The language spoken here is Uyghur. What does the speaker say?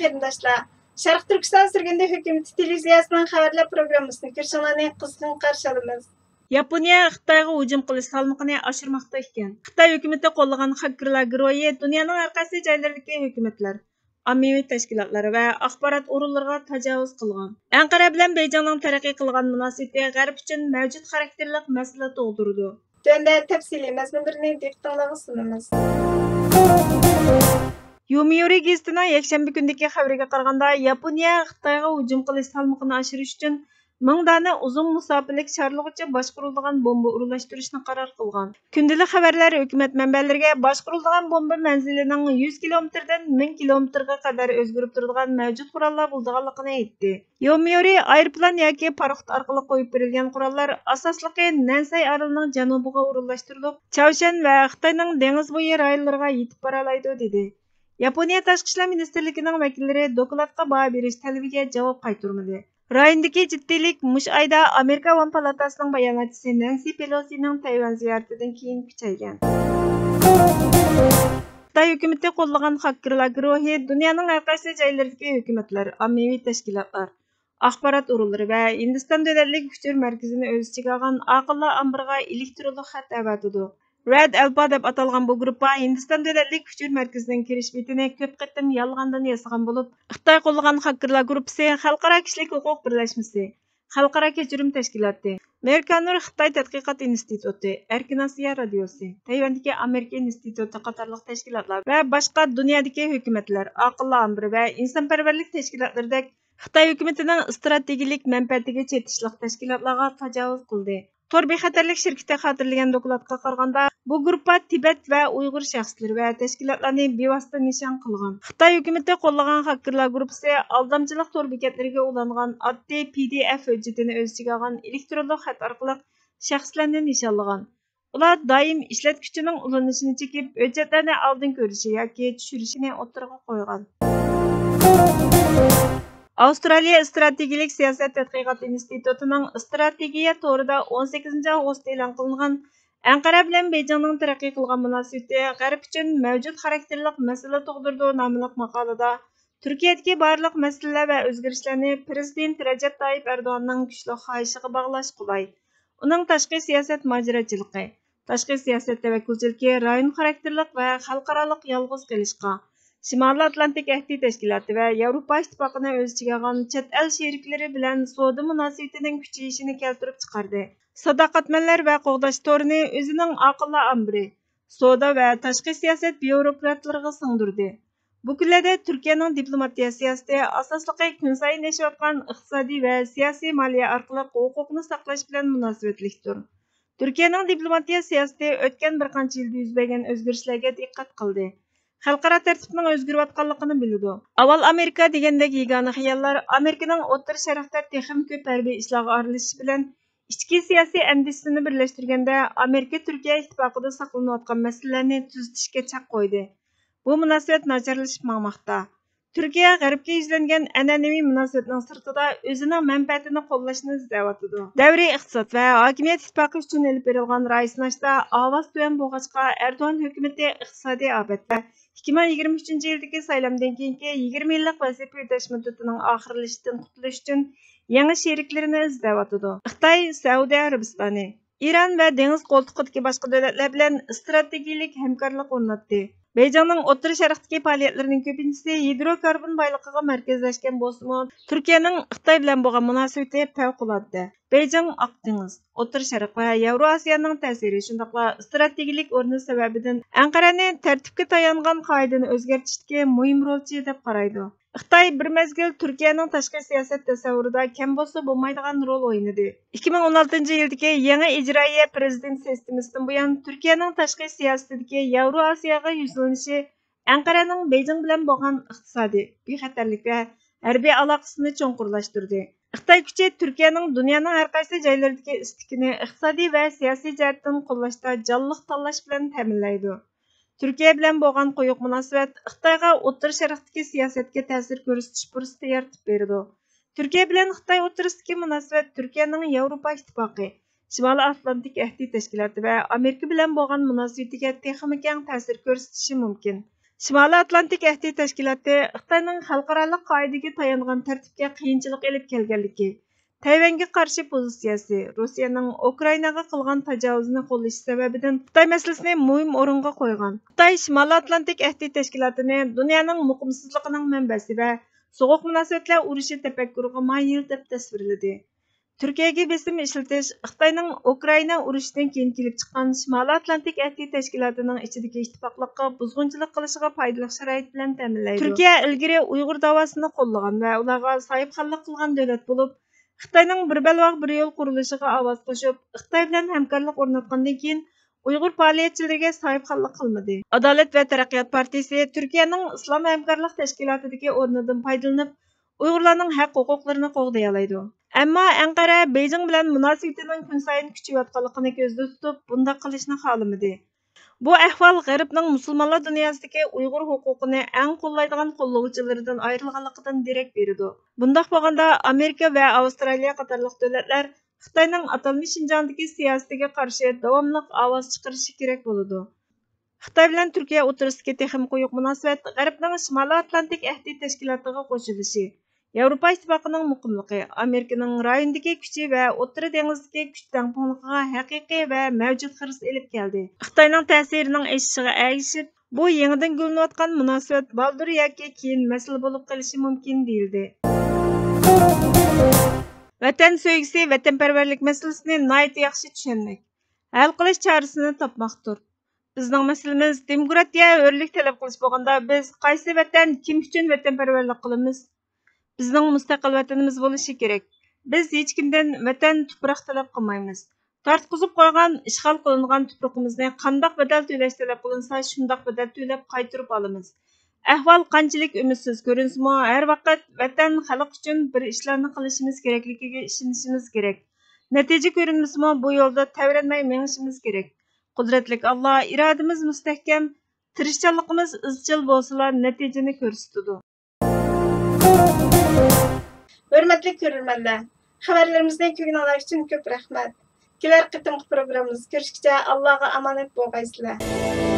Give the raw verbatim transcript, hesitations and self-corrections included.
قېرىنداشلار، شەرقىي تۈركىستان سۈرگۈندە ھۆكۈمىتى تېلېۋىزىيەسىنىڭ خەۋەرلەر پروگراممىسىنى كۆرۈشۈڭلارنى قىزغىن قارشى ئالىمىز. ياپونىيە خىتايغا ھۇجۇم قىلىش سالمىقىنى ئاشۇرماقتا ئىكەن. خىتاي ھۆكۈمىتى قوللىغان خاككېرلار گۇرۇھى دۇنيانىڭ ھەر قايسى جايلىرىدىكى ھۆكۈمەتلەر، ئاممىۋى تەشكىلاتلار ۋە ئاخبارات ئورۇنلىرىغا تاجاۋۇز قىلغان. ئەنقەرە بىلەن بېيجىڭنىڭ تەرەققىي قىلغان مۇناسىۋىتى غەرب ئۈچۈن مەۋجۇت خاراكتېرلىق مەسىلە تۇغدۇرىدۇ. تۆۋەندە تەپسىلىي مەزمۇنلىرىنى دىققىتىڭلارغا سۇنىمىز. يومىيورى گېزىتىنىڭ يەكشەنبە كۈنىدىكى خەۋىرىگە قارىغاندا، ياپونىيە خىتايغا ھۇجۇم قىلىش سالمىقىنى ئاشۇرۇش ئۈچۈن مىڭ دانە ئۇزۇن مۇساپىلىك شارلىغۇچە باشقۇرۇلىدىغان بومبا ئورۇنلاشتۇرۇشنى قارار قىلغان. كۈندىلىك خەۋەرلەر ھۆكۈمەت مەنبەلىرىگە باشقۇرۇلىدىغان بومبا مەنزىلىنىڭ يۈز كىلومېتىردىن مىڭ كىلومېتىرغا قەدەر ئۆزگىرىپ تۇرىدىغان مەۋجۇت قوراللار بولىدىغانلىقىنى ئېيتتى. يومىيورى ئايروپىلان ياكى پاراخوت ئارقىلىق قويۇپ بېرىلگەن قوراللار ئاساسلىقى نەنسەي ئارىلىنىڭ جەنۇبىغا ئورۇنلاشتۇرۇلۇپ، چاۋشيەن ۋە خىتاينىڭ دېڭىز بويى رايونلىرىغا يېتىپ بارالايدۇ، دېدى. ياپونىيە تاشقى ئىشلار مىنىستىرلىكىنىڭ ۋەكىللىرى دوكلاتقا باھا بېرىش تەلىپىگە جاۋاب قايتۇرمىدى. رايوندىكى جىددىيلىك مۇشۇ ئايدا ئامېرىكا ئاۋام پالاتاسىنىڭ باياناتچىسى نەنسى پېلوسىنىڭ تەيۋەن زىيارىتىدىن كېيىن كۈچەيگەن. خىتاي ھۆكۈمىتى قوللىغان خاككېرلار گۇرۇھى دۇنيانىڭ ھەر قايسى جايلىرىدىكى ھۆكۈمەتلەر، ئاممىۋى تەشكىلاتلار، ئاخبارات ئورۇنلىرى ۋە ھىندىستان دۆلەتلىك ئۇچۇر مەركىزىنى ئۆز ئىچىگە ئالغان ئاقىللار ئامبىرىغا ئېلېكترونلۇق خەت ئەۋەتىدۇ. رەد ئەلپا دەپ ئاتالغان بۇ گۇرۇپپا ھىندىستان دۆلەتلىك ئۇچۇر مەركىزىنىڭ كىرىش بېتىنى كۆپ قېتىم يالغاندىن ياسىغان بولۇپ، خىتاي قوللىغان خاككېرلار گۇرۇپپىسى خەلقئارا كىشىلىك ھوقۇق بىرلەشمىسى، خەلقئارا كەچۈرۈم تەشكىلاتى، مېركانۇر خىتاي تەتقىقات ئىنستىتۇتى، ئەركىن ئاسىيا رادىيوسى، تەيۋەندىكى ئامېرىكا ئىنستىتۇتى قاتارلىق تەشكىلاتلار ۋە باشقا دۇنيادىكى ھۆكۈمەتلەر، ئاقىللار ئامبىرى ۋە ئىنسانپەرۋەرلىك تەشكىلاتلىرىدەك خىتاي ھۆكۈمىتىنىڭ ئىستراتېگىيەلىك مەنپەئەتىگە چېتىشلىق تەشكىلاتلارغا تاجاۋۇز قىلدى. تور بىخەتەرلىك شىركىتى خاتىرىلىگەن دوكلاتقا قارىغاندا، بۇ گۇرۇپپا تىبەت ۋە ئۇيغۇر شەخسلىرى ۋە تەشكىلاتلارنى بىۋاسىتە نىشان قىلغان. خىتاي ھۆكۈمىتى قوللىغان خاككېرلار گۇرۇپپىسى ئالدامچىلىق تور بېكەتلىرىگە ئۇلانغان ئاددىي پى دى ئېف ھۆججىتىنى ئۆز ئىچىگە ئالغان ئېلېكترونلۇق خەت ئارقىلىق شەخسلەرنى نىشانلىغان. ئۇلار دائىم ئىشلەتكۈچىنىڭ ئۇلىنىشىنى چېكىپ، ھۆججەتلەرنى ئالدىن كۆرۈشى ياكى چۈشۈرۈشىنى ئوتتۇرىغا قويغان. ئاۋسترالىيە ئىستراتېگىيەلىك سىياسەت تەتقىقات ئىنستىتۇتىنىڭ ئىستراتېگىيە تورىدا ئون سەككىزىنچى ئاۋغۇستتا ئېلان قىلىنغان ئەنقەرە بىلەن بېيجىڭنىڭ تەرەققىي قىلغان مۇناسىۋىتى غەرب ئۈچۈن مەۋجۇت خاراكتېرلىق مەسىلە تۇغدۇرىدۇ ناملىق ماقالىدا تۈركىيەدىكى بارلىق مەسىلىلەر ۋە ئۆزگىرىشلەرنى پىرېزىدېنت رەجەپ تايىپ ئەردوغاننىڭ كۈچلۈك خاھىشىغا باغلاش قولاي. ئۇنىڭ تاشقى سىياسەت ماجىراچىلىقى، تاشقى سىياسەت تەۋەككۈلچىلىكى رايون خاراكتېرلىق ۋە خەلقئارالىق يالغۇز قېلىشقا، شىمالىي ئاتلانتىك ئەھدى تەشكىلاتى ۋە ياۋروپا ئىتتىپاقىنى ئۆز ئىچىگە ئالغان چەت ئەل شېرىكلىرى بىلەن سودا مۇناسىۋىتىنىڭ كۈچىيىشىنى كەلتۈرۈپ چىقاردى. ساداقەتمەنلەر ۋە قوغداش تورىنى ئۆزىنىڭ ئاقىللار ئامبىرى، سودا ۋە تاشقى سىياسەت بيۇروكراتلىرىغا سىڭدۈردى. بۇ كۈنلەردە تۈركىيەنىڭ دىپلوماتىيە سىياسىتى ئاساسلىقى كۈنسايىن ئېشىۋاتقان ئىقتىسادىي ۋە سىياسىي مالىيە ئارقىلىق ھوقۇقنى ساقلاش بىلەن مۇناسىۋەتلىكتۇر. تۈركىيەنىڭ دىپلوماتىيە سىياسىتى ئۆتكەن بىر قانچە يىلدا يۈز بەرگەن ئۆزگىرىشلەرگە دىققەت قىلدى. خەلقئارا تەرتىپنىڭ ئۆزگىرىۋاتقانلىقىنى بىلىدۇ. ئاۋۋال ئامېرىكا دېگەندەك يېگانە خىياللار ئامېرىكىنىڭ ئوتتۇرا شەرقتە تېخىمۇ كۆپ ھەربىي ئىشلارغا ئارىلىشىشى بىلەن ئىچكى سىياسىي ئەندىشىسىنى بىرلەشتۈرگەندە، ئامېرىكا تۈركىيە ئىتتىپاقىدا ساقلىنىۋاتقان مەسىلىلەرنى تۈزىتىشكە چەك قويدى. بۇ مۇناسىۋەت ناچارلىشىپ ماڭماقتا. تۈركىيە غەربكە يۈزلەنگەن ئەنئەنىۋى مۇناسىۋەتنىڭ سىرتىدا ئۆزىنىڭ مەنپەئەتىنى قوللاشنى ئىزدەۋاتىدۇ. دەۋرىي ئىقتىساد ۋە ھاكىمىيەت ئىتتىپاقى ئۈچۈن ئېلىپ بېرىلغان رايى سىناشتا ئاۋاز تۆۋەن بولغاچقا، ئەردوغان ھۆكۈمىتى ئىقتىسادىي ئاپەت ۋە ئىككى مىڭ يىگىرمە ئۈچىنچى يىلدىكى سايلامدىن كېيىنكى يىگىرمە يىللىق ۋەزىپە يۈدەش مۇددىتىنىڭ ئاخىرلىشىشىدىن قۇتۇلۇش ئۈچۈن يېڭى شېرىكلىرىنى ئىزدەۋاتىدۇ. خىتاي، سەئۇدى ئەرەبىستانى، ئىران ۋە دېڭىز قولتۇقىدىكى باشقا دۆلەتلەر بىلەن ئىستراتېگىيەلىك ھەمكارلىق ئورناتتى. بەيجىڭنىڭ ئوتتۇرا شەرقتىكى پائالىيەتلىرىنىڭ كۆپىنچىسى ھىدروكاربون بايلىقىغا مەركەزلەشكەن بولسىمۇ، تۈركىيەنىڭ خىتاي بىلەن بولغان مۇناسىۋىتى پەۋقۇلئاددە. بەيجىڭ ئاق دېڭىز، ئوتتۇرا شەرق ۋە ياۋرو ئاسىيانىڭ تەسىرى، شۇنداقلا ئىستراتېگىيەلىك ئورنى سەۋەبىدىن ئەنقەرەنى تەرتىپكە تايانغان قائىدىنى ئۆزگەرتىشتىكى مۇھىم رولچى دەپ قارايدۇ. خىتاي بىر مەزگىل تۈركىيەنىڭ تاشقى سىياسەت تەسەۋۋۇرىدا كەم بولسا بولمايدىغان رول ئوينىدى. ئىككى مىڭ ئون ئالتىنچى يىلدىكى يېڭى ئىجرائىيە پىرېزىدېنت سىستېمىسىدىن بۇيان، تۈركىيەنىڭ تاشقى سىياسىتىدىكى ياۋرو ئاسىياغا يۈزلىنىشى ئەنقەرەنىڭ بېيجىڭ بىلەن بولغان ئىقتىسادىي، بىخەتەرلىك ۋە ھەربىي ئالاقىسىنى چوڭقۇرلاشتۇردى. خىتاي كۈچى تۈركىيەنىڭ دۇنيانىڭ ھەر قايسى جايلىرىدىكى ئىستىكىنى ئىقتىسادىي ۋە سىياسىي جەھەتتىن قوللاشتا جانلىق تاللاش بىلەن تەمىنلەيدۇ. تۈركىيە بىلەن بولغان قويۇق مۇناسىۋەت خىتايغا ئوتتۇرا شەرقتىكى سىياسەتكە تەسىر كۆرسىتىش پۇرسىتى يارىتىپ بېرىدۇ. تۈركىيە بىلەن خىتاي ئوتتۇرىسىدىكى مۇناسىۋەت تۈركىيەنىڭ ياۋروپا ئىتتىپاقى، شىمالىي ئاتلانتىك ئەھدى تەشكىلاتى ۋە ئامېرىكا بىلەن بولغان مۇناسىۋىتىگە تېخىمۇ كەڭ تەسىر كۆرسىتىشى مۇمكىن. شىمالىي ئاتلانتىك ئەھدى تەشكىلاتى خىتاينىڭ خەلقئارالىق قائىدىگە تايانغان تەرتىپكە قىيىنچىلىق ئېلىپ كەلگەنلىكى، تەيۋەنگە قارشى پوزىتسىيەسى، روسىيەنىڭ ئۇكرائىناغا قىلغان تاجاۋۇزىنى قوللىشى سەۋەبىدىن خىتاي مەسىلىسىنى مۇھىم ئورۇنغا قويغان. خىتاي شىمالىي ئاتلانتىك ئەھدى تەشكىلاتىنى دۇنيانىڭ مۇقىمسىزلىقىنىڭ مەنبەسى ۋە سوغۇق مۇناسىۋەتلەر ئۇرۇشى تەپەككۇرىغا مايىل دەپ تەسۋىرلىدى. تۈركىيەگە بېسىم ئىشلىتىش خىتاينىڭ ئۇكرائىنا ئۇرۇشىدىن كېيىن كېلىپ چىققان شىمالىي ئاتلانتىك ئەھدى تەشكىلاتىنىڭ ئىچىدىكى ئىتتىپاقلىققا بۇزغۇنچىلىق قىلىشىغا پايدىلىق شارائىت بىلەن تەمىنلەيدۇ. تۈركىيە ئىلگىرى ئۇيغۇر داۋاسىنى قوللىغان ۋە ئۇلارغا ساھىبخانلىق قىلغان دۆلەت بولۇپ، خىتاينىڭ بىر بەلباغ بىر يول قۇرۇلۇشىغا ئاۋاز قوشۇپ، خىتاي بىلەن ھەمكارلىق ئورناتقاندىن كېيىن، ئۇيغۇر پائالىيەتچىلىرىگە ساھىبخانلىق قىلمىدى. ئادالەت ۋە تەرەققىيات پارتىيىسى تۈركىيەنىڭ ئىسلام ھەمكارلىق تەشكىلاتىدىكى ئورنىدىن پايدىلىنىپ، ئۇيغۇرلارنىڭ ھەق ھوقۇقلىرىنى قوغدىيالايدۇ. ئەمما ئەنقەرە بېيجىڭ بىلەن مۇناسىۋىتىنىڭ كۈنسايىن كۈچىيىۋاتقانلىقىنى كۆزدە تۇتۇپ، بۇنداق قىلىشنى خالىمىدى. بۇ ئەھۋال غەربنىڭ مۇسۇلمانلار دۇنياسىدىكى ئۇيغۇر ھوقۇقىنى ئەڭ قوللايدىغان قوللىغۇچىلىرىدىن ئايرىلغانلىقىدىن دېرەك بېرىدۇ. بۇنداق بولغاندا، ئامېرىكا ۋە ئاۋسترالىيە قاتارلىق دۆلەتلەر خىتاينىڭ ئاتالمىش شىنجاڭدىكى سىياسىتىگە قارشى داۋاملىق ئاۋاز چىقىرىشى كېرەك بولىدۇ. خىتاي بىلەن تۈركىيە ئوتتۇرىسىدىكى تېخىمۇ قويۇق مۇناسىۋەت غەربنىڭ شىمالىي ئاتلانتىك ئەھدى تەشكىلاتىغا قوشۇلۇشى، ياۋروپا ئىتتىپاقىنىڭ مۇقىملىقى، ئامېرىكىنىڭ رايوندىكى كۈچى ۋە ئوتتۇرا دېڭىزدىكى كۈچ تەڭپۇڭلۇقىغا ھەقىقىي ۋە مەۋجۇت خىرىس ئېلىپ كەلدى. خىتاينىڭ تەسىرىنىڭ ئېشىشىغا ئەگىشىپ، بۇ يېڭىدىن گۈللىنىۋاتقان مۇناسىۋەت بالدۇر ياكى كېيىن مەسىلە بولۇپ قېلىشى مۇمكىن، دېيىلدى. ۋەتەن سۆيگۈسى، ۋەتەنپەرۋەرلىك مەسىلىسىنى ناھايىتى ياخشى چۈشەنمەك، ھەل قىلىش چارىسىنى تاپماقتۇر. بىزنىڭ مەسىلىمىز دېموكراتىيە، ھۆرلۈك تەلەپ قىلىش بولغاندا، بىز قايسى ۋەتەن، كىم ئۈچۈن ۋەتەنپەرۋەرلىك قىلىمىز؟ بىزنىڭ مۇستەقىل ۋەتىنىمىز بولۇشى كېرەك. بىز ھېچكىمدىن ۋەتەن، تۇپراق تەلەپ قىلمايمىز. تارتقۇزۇپ قويغان، ئىشغال قىلىنغان تۇپرىقىمىزنى قانداق بەدەل تۆلەش تەلەپ قىلىنسا، شۇنداق بەدەل تۆلەپ قايتۇرۇپ ئالىمىز. ئەھۋال قانچىلىك ئۈمىدسىز كۆرۈنسىمۇ، ھەر ۋاقىت ۋەتەن، خەلق ئۈچۈن بىر ئىشلارنى قىلىشىمىز كېرەكلىكىگە ئىشىنىشىمىز كېرەك. نەتىجە كۆرۈنمىسىمۇ، بۇ يولدا تەۋرەنمەي مېڭىشىمىز كېرەك. قۇدرەتلىك ئاللا، ئىرادىمىز مۇستەھكەم، تىرىشچانلىقىمىز ئىزچىل بولسىلا، نەتىجىنى كۆرسىتىدۇ. ھۆرمەتلىك كۆرۈرمەنلەر، خەۋەرلىرىمىزنى كۆرگىنىڭلار ئۈچۈن كۆپ رەھمەت. كېلەر قېتىمقى پروگراممىمىزدا كۆرۈشكىچە ئاللاغا ئامانەت بولغايسىلەر.